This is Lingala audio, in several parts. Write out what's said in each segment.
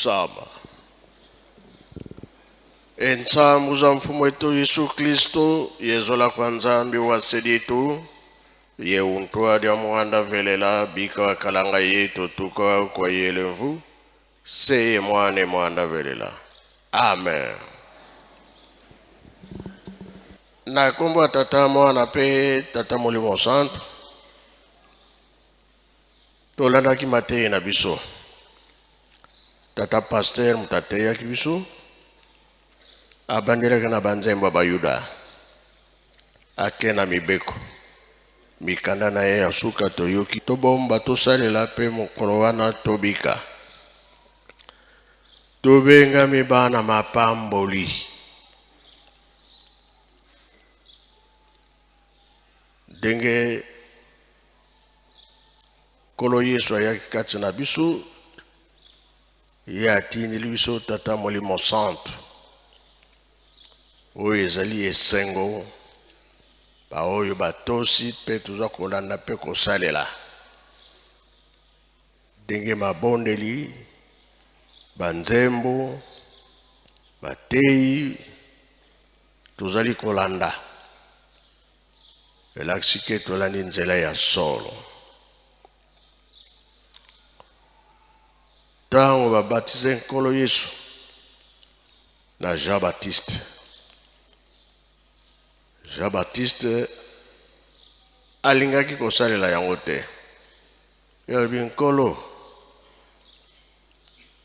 Kusama. Entsambu za mfumu wetu Yesu Kristo, yezola kwa Nzambi wa seditu, ye untwa lya mwanda velela bika wa kalanga yetu tuka kwa yelemvu, seye mwane mwanda velela. Amen. Na kombo ya Tata Mwana pe Tata Molimo Santu, tolandaki mateyi na biso. Tata pasteur moto ateyaki biso, abandelaki na banzembo ya Bayuda, ake na mibeko mikanda na ye ya suka toyoki, tobomba tosalela pe mokolo wana tobika. Tobengami bana mapamboli. Ndenge Nkolo Yesu ayaki kati na biso, ye atindeli biso Tata Molimo Santu. Oyo ezali esengo baoyo batosi mpe toza kolanda mpe kosalela ndenge mabondeli, banzembo, mateyi tozali kolanda elakisi ke tolandi nzela ya solo. Ntango babatize Nkolo Yesu na Jean Baptiste, Jean Baptiste alingaki kosalela yango te. Ye alobi, Nkolo,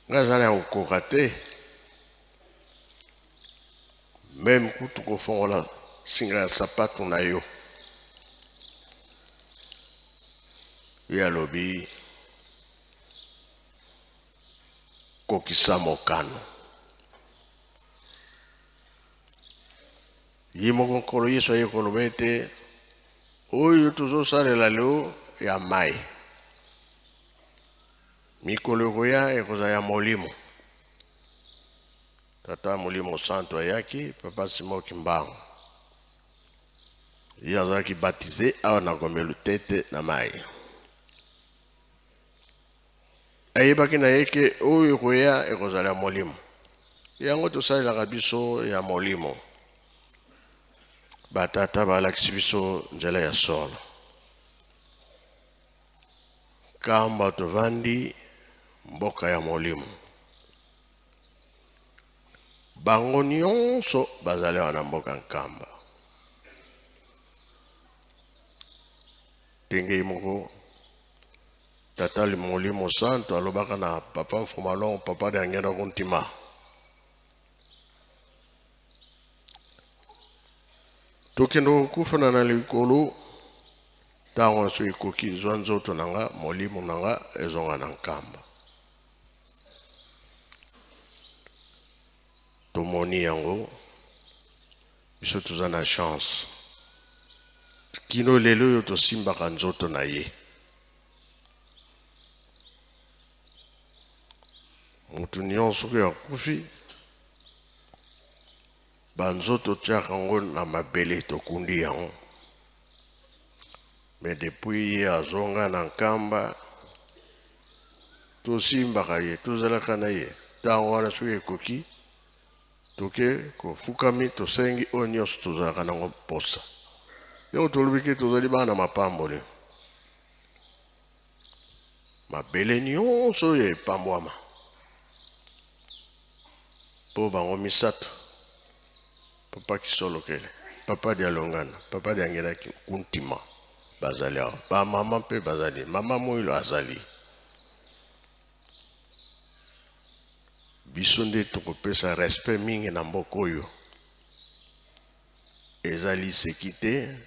ngai aza na ya kokoka te, meme kutu kofongola singa ya sapato na yo. Ye alobi, kokisa mokano. Ye moko Nkolo Yesu aye koloba ete oyo tozosalela lelo ya mai, mikolo ekoya ekozala ya molimo. Tata Molimo Santu ayaki, Papa Simon Kimbangu ye azalaki baptise awa na Gombe Lutete na mai. Ayebaki na ye ke oyo ekoya ekozala ya molimo. Yango tosalelaka biso ya molimo. Batata balakisi biso nzela ya solo. Kamba tovandi mboka ya molimo. Bango nyonso bazali awa na mboka Nkamba. Ndenge ye moko Tata Molimo Santo alobaka na Papa Mfumalongo, Papa Diangenda Kuntima. Tokende kokufana na likolo ntango nyonso ekoki, zwa nzoto na nga, molimo na nga ezonga na Nkamba. Tomoni yango, biso toza na chance kino lelo oyo tosimbaka nzoto na ye. Moto nyonso oyo akufi, banzoto tiaka yango na mabele, tokundi yango. Mais depuis ye azonga na Nkamba, tosimbaka ye, tozalaka na ye. Ntango wana soki ekoki, toke kofukami, tosengi oyo nyonso tozalaka nango mposa. Yango tolobi ke tozali bana mapamboli. Mabele nyonso oyo epambwama mpo bango misato, Papa Kisolokele, Papa Dialongana, Papa Diangenda Kuntima bazali awa, ba mama mpe bazali, mama Moilo azali. Biso nde tokopesa respect mingi na mboka oyo. Eza liseki te,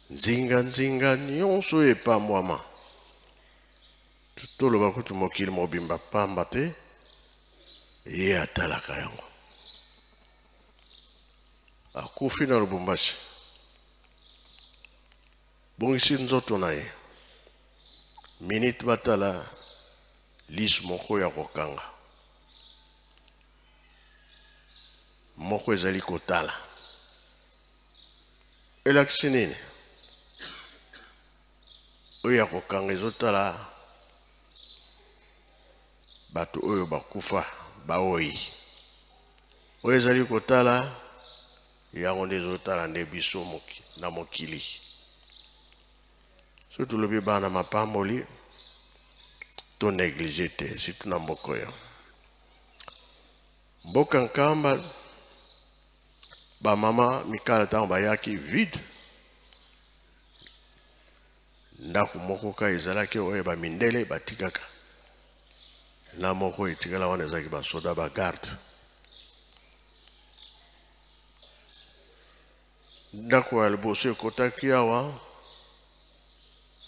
nzinga nzinga nyonso oyo epambwama. Toloba kutu mokili mobimba pamba te ye atalaka yango. Akufi na Lubumbashi, bongisi nzoto na ye minute batala lisu moko ya kokanga, moko ezali kotala. Elakisi nini? Oyo ya kokanga ezotala. Bato oyo bakufa baoyi oyo ezali kotala yango nde ezotala nde biso na mokili. Soki tolobi bana mapamboli, to néglige te, surtout na mboka oyo, mboka Nkamba. Bamama mikala, ntango bayaki, vide. Ndako moko ka ezalaki oyo bamindele batikaka na moko etikala wana, ezalaki basoda bagarde. Ndako ya liboso ekotaki awa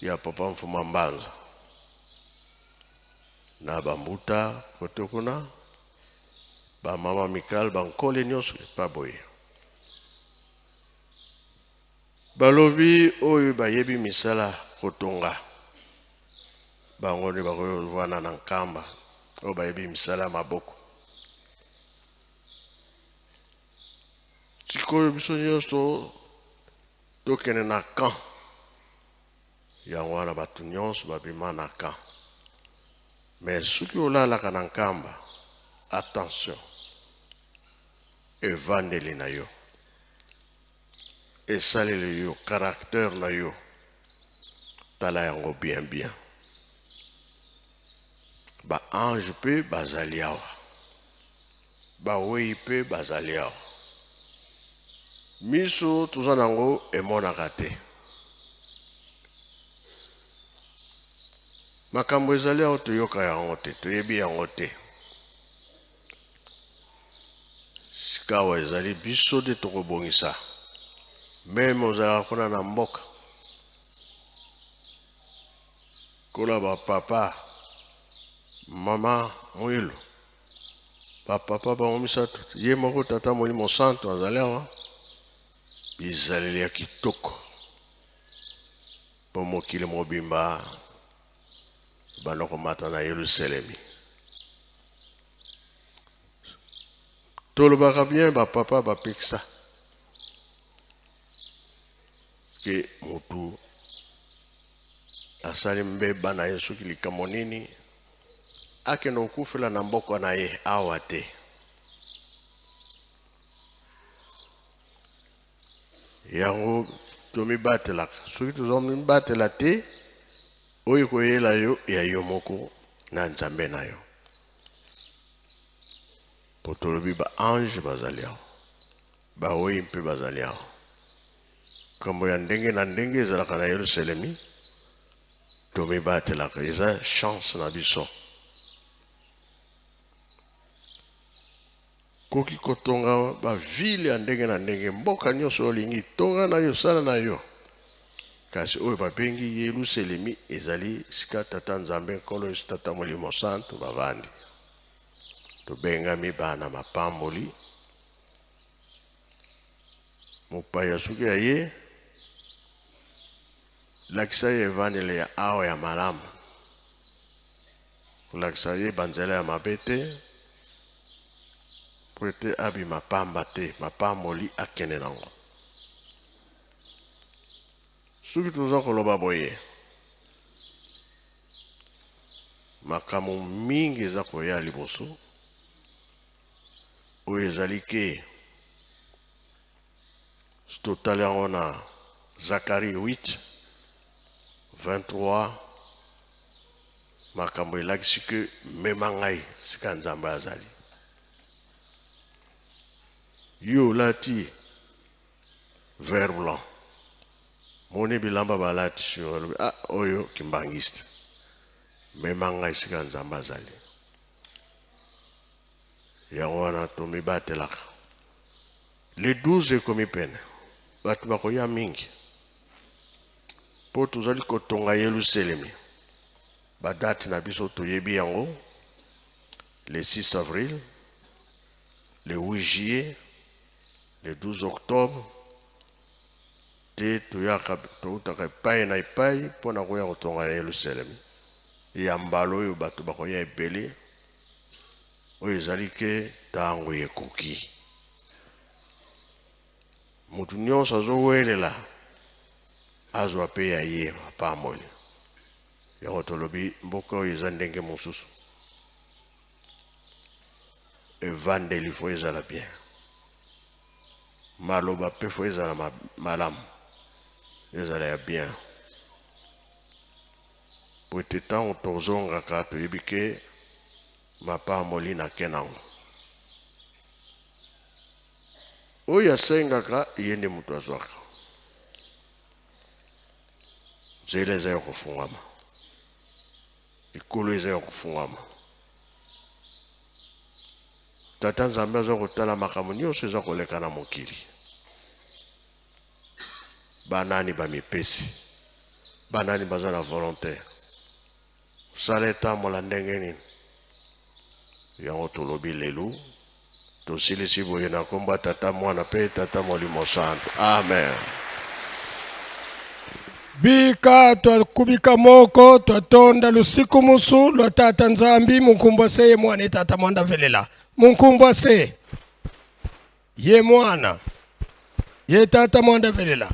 ya papa Mfuma Mbanza na bambuta kote kuna, bamama mikal bankole nyonso epa boye. Balobi oyo bayebi misala kotonga, bango nde bakoyovanda na Nkamba, oyo bayebi misala ya maboko. Sikoyo biso nyonso tokende na camp. Yango wana bato nyonso babima na camp. Mais soki olalaka na Nkamba, attention, evandeli na yo, esaleli yo, caractère na yo, tala yango bien bien. Baange mpe bazali awa, bawei mpe bazali awa. Miso toza nango emonaka te makambo ezali awa, toyoka yango te, toyebi yango te. Sikawa ezali biso nde tokobongisa. Même ozalaka kuna na mboka kola, bapapa, mama Mwilu, bapapa bango misato, ye moko tata Molimo Santo azali awa, bizaleli ya kitoko mpo mokili mobimba banda komata na Yelusalemi. Tolobaka bien, bapapa bapekisa ke motu asali mbeba na ye, soki likambo nini, akende kokufela na mboka na ye, awa te. Yango tomibatelaka. Soki tozomibatela te, oyo koyela yo ya yo moko na Nzambe na yo, po tolobi baange bazali awa, bawei mpe bazali awa. Nkombo ya ndenge na ndenge ezalaka na Yerusalemi. Tomibatelaka, eza chance na biso. Koki kotonga bavile ya ndenge na ndenge, mboka nyonso olingi, tonga na yo, sala na yo, kasi oyo babengi Yerusalemi ezali sika Tata Nzambe, Nkolo Yesu, Tata Molimo Santo bavandi. Tobengami bana mapamboli. Mopaya soki ya ye, lakisa ye evandele ya awa ya malamu, kolakisa ye banzela ya mabe te, po ete abima pamba te, mapamboli akende nango. Soki toza koloba boye, makambo mingi eza koya liboso oyo ezali ke totali yango na Zakari 8 23. Makambo elakisi ke mema ngai sika Nzambe azali. Yo olati vert blanc, moni bilamba balati sur, alobi: "Ah, oyo kimbangiste." Mema ngai sika Nzambe azali. Yango wana tomibatelaka. Le 12 ekomi pene, bato bakoya mingi mpo tozali kotonga Yelusalemi. Badate na biso toyebi yango: le 6 avril, le 8 juillet, le 12 octobre. Te toyaka, toutaka epai na epai mpo na koya kotonga Yelusalemi ya mbala oyo. Bato bakoya ebele. Oyo ezali ke ntango ekoki, motu nyonso azowelela azwa mpe ya ye mapamboli. Yango tolobi mboka oyo eza ndenge mosusu. Evandeli fo ezala bien, maloba mpe fo ezala malamu, ezala ya bien, po ete ntango tozongaka toyebi ke mapamboli na ke nango. Oyo asengaka ye nde moto azwaka. Nzela eza ya kofungwama, likolo eza ya kofungwama. Tata Nzambe aza kotala makambo nyonso eza koleka na mokili. Banani bamipesi, banani baza na volonté, mosala etambola ndenge nini. Yango tolobi lelo, tosilisi boye na nkombo ya Tata, Mwana mpe Tata Molimo Santo, amen. Bika twakubika moko twatonda lusiku musu lwa Tata Nzambi munkumbwa se ye Mwana Tata mwanda velela munkumbwa se ye Mwana ye Tata mwanda velela.